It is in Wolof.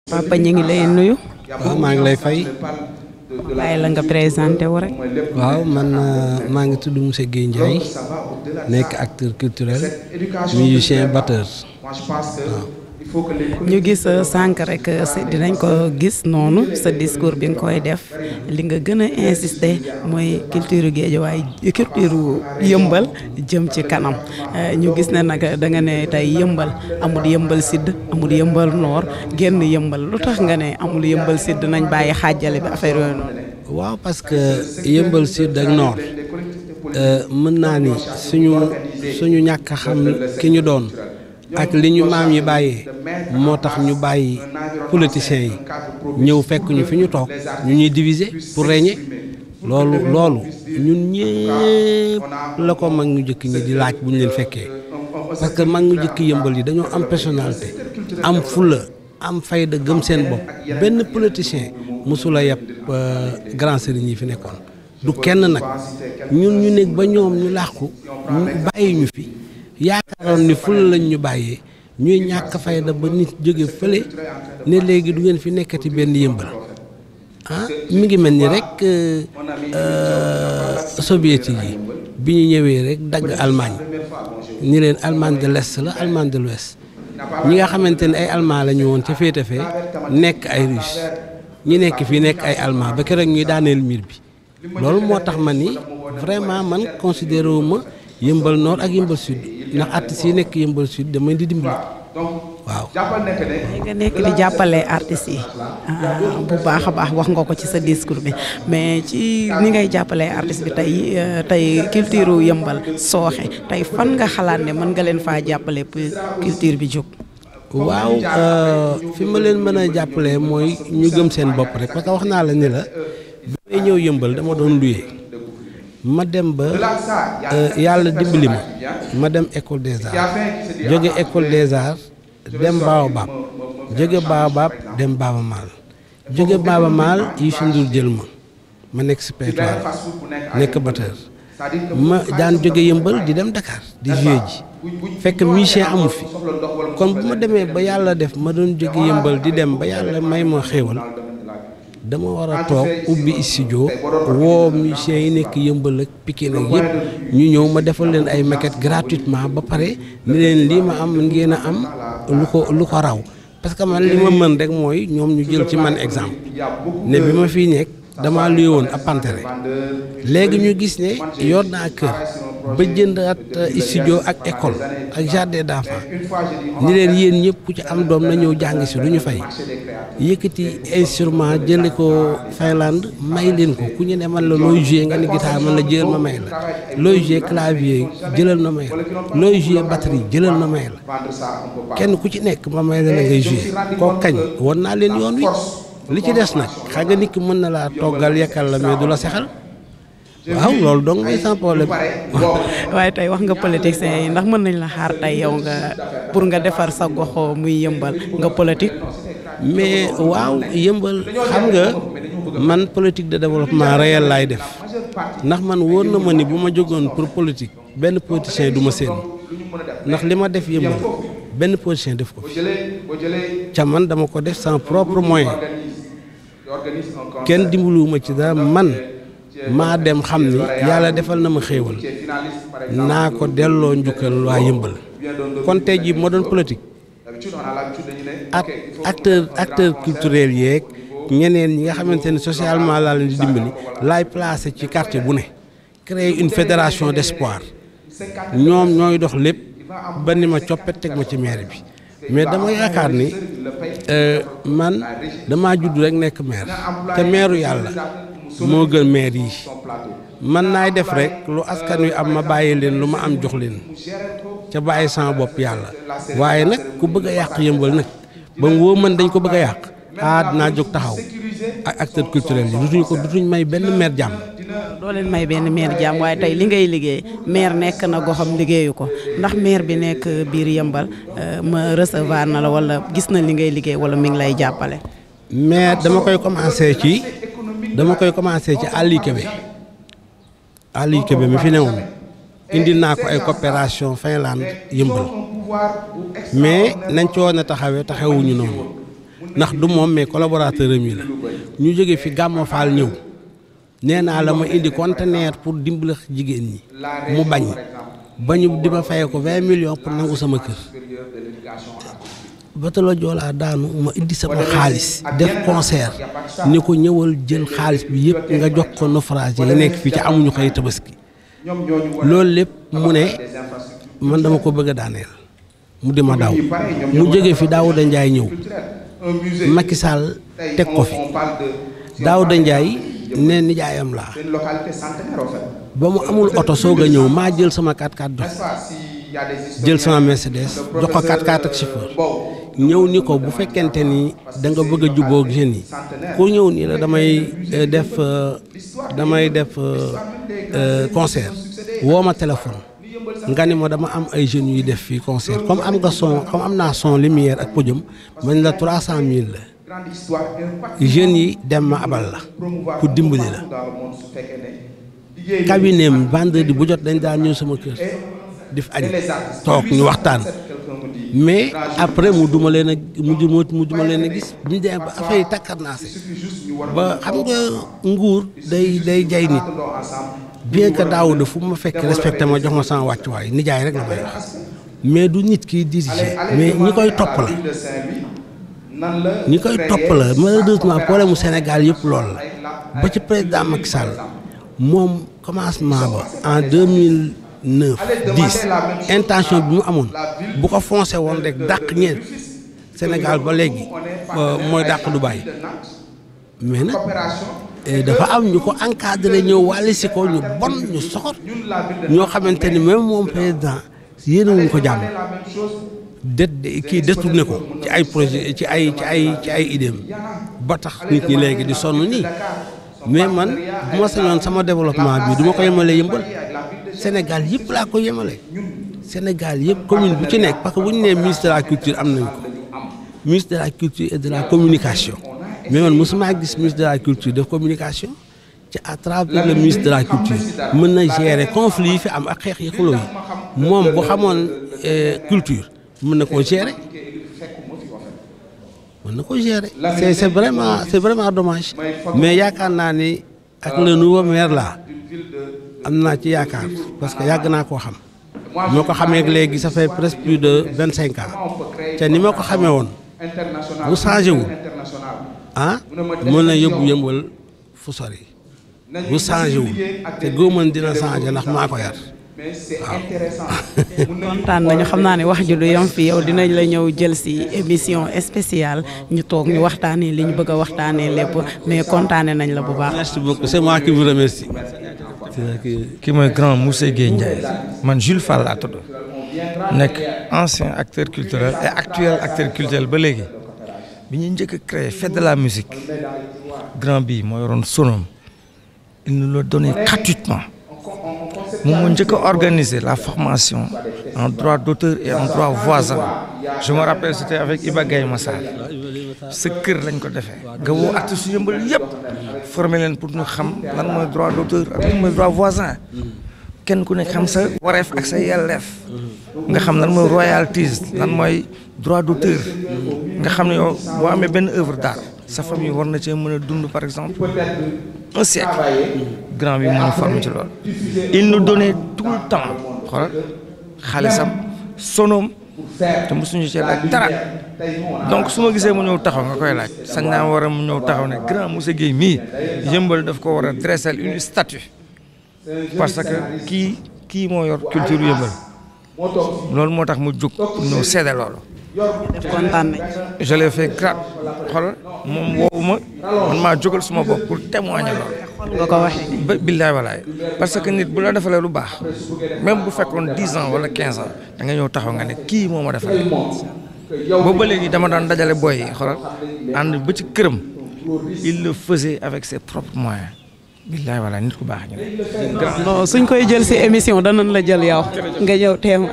papa ñu ngi lay nuyu. waaw maa ngi lay fay. bàyyi la nga présenté wu rek. waaw man maa ngi tudd monsieur Guèye Ndiaye nekk acteur culturel musicien batteur waaw. ñu gis sànq rek dinañ ko gis noonu sa discours bi nga koy def li nga gën a insister mooy culture Guédiawaye culture yëmbal jëm ci kanam ñu gis ne nag da nga ne tey yëmbal amul yëmbal sud amul yëmbal nord génn yëmbal lu tax nga ne amul yëmbal sud nañ bàyyi xaajale bi affaire yooyu noonu. waaw parce que yëmbal sud ak nord mën naa ni suñu ñàkk a xam ki ñu doon. ak li ñu maam yi bàyyee moo tax ñu bàyyi politiciens yi ñëw fekk ñu fi ñu toog ñu ñuy diviser pour régner loolu ñun ñëpp la ko mag ñu jëkk ñi di laaj bu ñu leen fekkee parce que mag ñu jëkk yëmbal yi dañoo am personnalité am fulla am fayda gëm seen bopp benn politicien mosula yeb grand sëriñ yi fi nekkoon du kenn nag ñun ñu nekk ba ñoom ñu làqu ñu bàyyi ñu fi yaakaaroon ni ful lañ ñu bàyyee ñuy ñàkk fayda ba nit jóge fële ne léegi du ngeen fi nekkati benn yëmbal mi ngi mel ni rek soviétique yi bi ñu ñëwee rek dagg Allemagne ni leen Allemagne de l'Est la Allemagne de l'Ouest ñi nga xamante ne ay allemand la ñu woon ca féete fee nekk ay russe ñi nekk fii nekk ay allemand ba keroog ñuy daaneel miir bi loolu moo tax ma ni vraiment man considéré wu ma yëmbal nord ak yëmbal sud ndax artistes yi nekk yëmbal sud damay di dimbali waaw. nga nekk di jàppale artistes yi bu baax a baax wax nga ko ci sa discours bi mais ci ni ngay jàppale artiste bi tey culture yëmbal sooxe tey fan nga xalaat ne mën nga leen faa jàppale pour culture bi jóg. waaw fi ma leen mën a jàppale mooy ñu gëm seen bopp rek parce que wax naa la ni la bi may ñëw yëmbal dama doon luyee. ma dem ba yàlla dimbali ma dem école des arts jóge école des arts dem Baobab jóge Baobab dem Baaba Maal jóge Baaba Maal Youssou Ndour jël ma nekk répertoire nekk batteur ma daan jóge yëmbal di dem Dakar di jouer ji fekk musicien amu fi kon bu ma demee ba yàlla def ma doon jóge yëmbal di dem ba yàlla may ma xéewal dama war a toog ubbi studio woo musiciens yi nekk yëmbal ak Pikine ak yëpp ñu ñëw ma defal leen ay maquette gratuitement ba pare ni leen lii ma am ngeen a am lu ko raw parce que man li ma mën rek mooy ñoom ñu jël ci man exemple ne bi ma fii nekk damaa luye woon ab pantere léegi ñu gis ne yor naa kër ba jëndaat studio ak école ak jardin d'enfants ni leen yéen ñëpp ku ci am doom na ñëw jàng si du ñu fay yëkkati instrument jële ko Finlande may leen ko ku ñu ne man la looy jouer nga ni guitare man la jëlal ma may la looy jouer clavier jëlal na may la looy jouer batterie jëlal na may la kenn ku ci nekk ma may la ngay jouer koo kañ won naa leen yoon wi li ci des nag xam nga nit ki mën na laa toggal yekkal la mais du la sexal waaw loolu donc mooy sans problème. waaye tey wax nga politiciens yi ndax mën nañ la xaar tey yow nga pour nga defar sa gox muy yëmbal nga politique. mais waaw yëmbal xam nga man politique de développement réel laay def ndax man wóor na ma ni bu ma jógoon pour politique benn politicien du ma seen ndax li ma def yëmbal benn politicien def ko fi ca man dama ko def sans propre moyen kenn dimbaluwuma ci dara man. maa dem xam ni yàlla defal na ma xéewal naa ko delloo njukkal waa yëmbal kon tey jii moo doon politique ak acteur culturel yeeg ñeneen ñi nga xamante ne socialement laa leen di dimbali laay placé ci quartier bu ne créer une fédération d'espoir ñoom ñooy dox lépp ba ni ma coppet teg ma ci maire bi mais dama yaakaar ni man damaa judd rek nekk maire te maireu yàlla moo gën maire yi man naay def rek lu askan wi am ma bàyyi leen lu ma am jox leen ca bàyyi sama bopp yàlla waaye nag ku bëgg a yàq yëmbal nag ba mu woo man dañ ko bëgg a yàq dinaa jóg taxaw ak acteurs culturels yi dutuñ may benn maire jàmm. doo leen may benn maire jàmm waaye tey li ngay liggéey maire nekk na goxam liggéeyu ko ndax maire bi nekk biir yëmbal ma recevoir na la wala gis na li ngay liggéey wala mi ngi lay jàppale. maire dama koy commencé ci Aliou Kébé mi fi newoon indi naa ko ay coopération Finlande yëmbal mais nañ ci woon a taxawuñu noonu ndax du moom mais collaborateur am yi la ñu jóge fi Gàmmo Faal ñëw nee naa la ma indi conteneur pour dimbali jigéen ñi mu bañu di ma fayee ko 20 millions pour nangu sama kër batalo Joola daanu ma indi sama xaalis def concert ni ko ñëwal jël xaalis bi yëpp nga jox ko naufragé yi nekk fii ci amuñu xëy tabaski loolu lépp mu ne man dama ko bëgg a daaneel mu di ma daw mu jóge fi Daouda Ndiaye ñëw Macky Sall teg ko fi Daouda Ndiaye ne nijaayam laa ba mu amul oto soog a ñëw maa jël sama 4x4 jox jël sama Mercedes jox ko 4x4 ak chauffeur ñëw ni ko bu fekkente ni da nga bëgg a jubóo ak jeunes yi ku ñëw nii la damay def concert woo ma téléphone nga ni ma dama am ay jeunes yuy def fii concert comme am nga son comme am naa son lumière ak podium man la 300 000 la jeunes yi dem ma abal la pour dimbali la cabinet vendredi bu jot dañ daan ñëw sama kër def añ toog ñu waxtaan mais après mu duma leen a gis ñu dem ba affaire yi takkarnaase ba xam nga nguur day jay nit bien que Daouda fu ma fekk respecté ma jox ma sama wàccuwaay nijaay rek la may wax mais du nit kiy diriger mais ñi koy topp la malheureusement problème mu Sénégal yëpp lool la ba ci président Macky Sall moom commencement ba en 2009 10 intention bi mu amoon bu ko foncé woon rek dàq ñeent Sénégal ba léegi mooy dàq Dubaï mais nag dafa am ñu ko encadré ñëw wàlli si ko ñu bon ñu soxor ñoo xamante ni même moom président yéen wuñ ko jàmm kii détourné ko ci ay projet ci ay idéem ba tax nit ñi léegi di sonn nii mais man bu ma sañoon sama développement bi du ma ko yemale Yëmbal Sénégal yëpp laa ko yemale Sénégal yëpp commune bu ci nekk parce que bu ñu nee ministre de la culture am nañ ko ministre de la culture et de la communication mais man mosuma gis ministre de la culture de communication ci à travers le ministre de la culture mën na gérer conflit yi fi am ak xeex yi xuloo yi moom bu xamoon culture mën na koo gérer c'est vraiment dommage mais yaakaar naa ni ak le nouveau maire là am naa ci yaakaar parce que yàgg naa koo xam moo ko xamee léegi ça fait presque plus de 25 ans te ni ma ko xamee woon bu changé wu mën na yóbbu Yëmbal fu sori bu changé wu te góoman dina changé ndax maa ko yar kontaan nañu xam naa ne wax ji du yem fi yow dinañ la ñëw jël si émission spéciale ñu toog ñu waxtaanee li ñu bëgg a waxtaanee lépp mais kontaane nañ la bu baax. merci beaucoup c'est moi qui vous remercie. kii mooy grand Moussa Gueye Ndiaye man Jules Fall laa tudd nekk ancien acteur culturel et actuel acteur culturel ba léegi bi ñuy njëkk a créé fête de la musique grand bi moo yoroon sonom il nous l'a donné gratuitement. moom moo njëkk a organiser la formation en droit d'auteur et en droit voisin je me rappelle c'était avec Iba Gaye Massar sa kër lañ ko defee nga woo artistes Yëmbal yëpp former leen pour ñu xam lan mooy droit d'auteur ak lan mooy droit voisin kenn ku nekk xam sa wareef ak sa yelleef nga xam lan mooy royalties lan mooy droit d'auteur nga xam ne yow boo amee benn œuvre d'art sa famille war na cee mën a dund par exemple un siècle grand bi moo ñu formé ci loolu il nous donnait tout le temps xoolal xaalisam sonoom te mosuñu ci laaj dara donc su ma gisee mu ñëw taxaw nga koy laaj sañ naa war a mu ñëw taxaw ne grand Moussa Gueye mii Yëmbal daf ko war a dresser une statue parce que kii moo yor culture Yëmbal loolu moo tax mu jóg pour ñëw seede loolu. kontaan nañ. je l'ai fait grave xoolal moom woowu ma man maa jógal suma bopp pour témoigner loolu. nga ko waxee. ba billaay walaay parce que nit bu la defalee lu baax même bu fekkoon 10 ans wala 15 ans da nga ñëw taxaw nga ne kii moo ma defalee boobu ba léegi dama daan dajale boy yi xoolal ànd ba ci këram il le faisait avec ses propres moyens billaay walaay nit ku baax ñu ne. non suñ koy jël ci émission danañ la jël yow nga ñëw teem.